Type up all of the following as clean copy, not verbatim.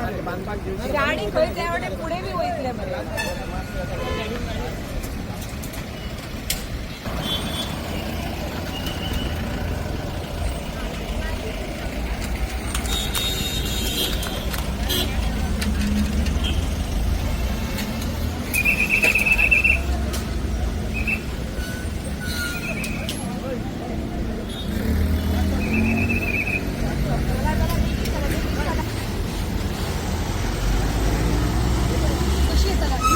गाडी खंय त्या वाटेन फुडें बी वयतले मरे. कशी येता गाडी?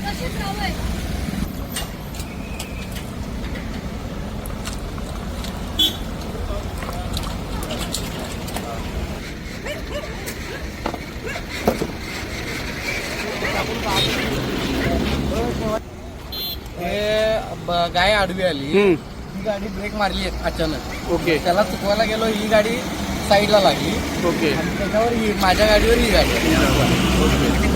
तशीच रावय. हे गाय आडवी आली, ही गाडी ब्रेक मारली अचानक. त्याला चुकवायला गेलो, ही गाडी साईडला लागली. आणि त्याच्यावर ही माझ्या गाडीवर ही गाडी आली.